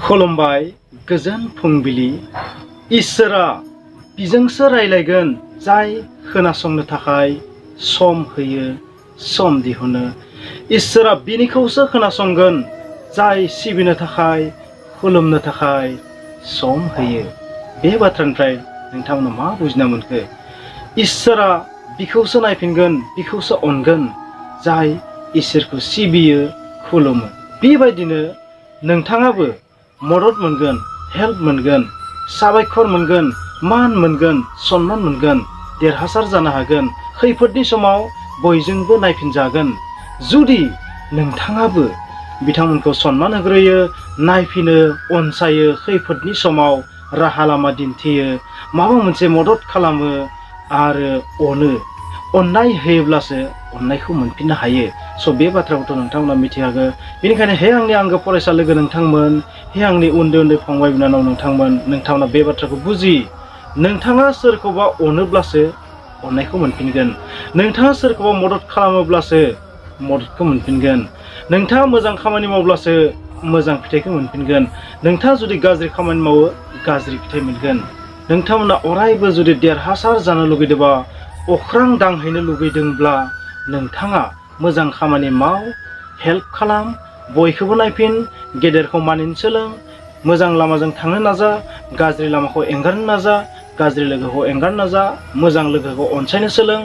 खुलुमबाय गोजोन फुंबिलि। इसोरा बिजोंसो रायलायगोन जाय खोनासंनो थाखाय सम होयो, सम दिहुनो। इसोरा बिनिखौसो खोनासंगोन जाय सिबिनो थाखाय, खुलुमनो थाखाय सम होयो। बे बाथ्रानिफ्राय नोंथांमोना मा बुजिना मोनखो? इसोरा बिखौसो नायफिनगोन, बिखौसो अनगोन जाय इसोरखौ सिबियो, खुलुमो। बेबायदिनो नोंथाङाबो मदद मोनगोन, हेल्प मोनगोन, साबायखर मोनगोन, मान मोनगोन, सन्मान मोनगोन, देरहासार जानो हागोन। खैफोदनि समाव बयजोंबो नायफिनजागोन। जुदि नोंथाङाबो बिथांमोनखौ सन्मान होग्रोयो, नायफिनो, अनसायो, खैफोदनि समाव राहा लामा दिन्थियो, माबा मोनसे मदद खालामो आरो अनो। अननाय होयोब्लासो अननायखौ मोनफिननो हायो। बे बाथ्राखौथ' नोंथांमोना मिथिखागौ। बेनिखायनो हे आंनि आंगो फरायसा लोगो नोंथांमोन, हे आंनि उन्दै उन्दै फंबाय बिनानाव नोंथांमोन, नोंथांमोना बे बाथ्राखौ बुजि। नोंथाङा सोरखौबा अनोब्लासो अननायखौ मोनफिनगोन। नोंथाङा सोरखौबा मदद खालामोब्लासो मददखौ मोनफिनगोन। नोंथाङा मोजां खामानि मावब्लासो मोजां फिथाइखौ मोनफिनगोन। नोंथाङा जुदि गाज्रि खामानि मावो, गाज्रि फिथाइ मोनगोन। नोंथांमोना अरायबो जुदि देरहासार जानो लुगैदोंबा, अख्रां दांहैनो लुगैदोंब्ला नोंथाङा मोजां खामानि माव, हेल्प खालाम, बयखौबो नायफिन, गेदेरखौ मानिनो सोलों, मोजां लामाजों थांनो नाजा, गाज्रि लामाखौ एंगारनो नाजा, गाज्रि लोगोखौ एंगारनो नाजा, मोजां लोगोखौ अनसायनो सोलों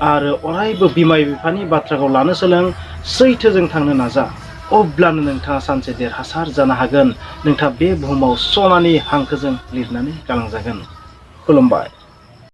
आरो अरायबो बिमा बिफानि बाथ्राखौ लानो सोलों, सैथोजों थांनो नाजा। अब्लानो नोंथाङा सानसे देरहासार जानो हागोन। नोंथाङा बे बुहुमाव सनानि हांखोजों लिरनानै गालांजागोन। खुलुमबाय।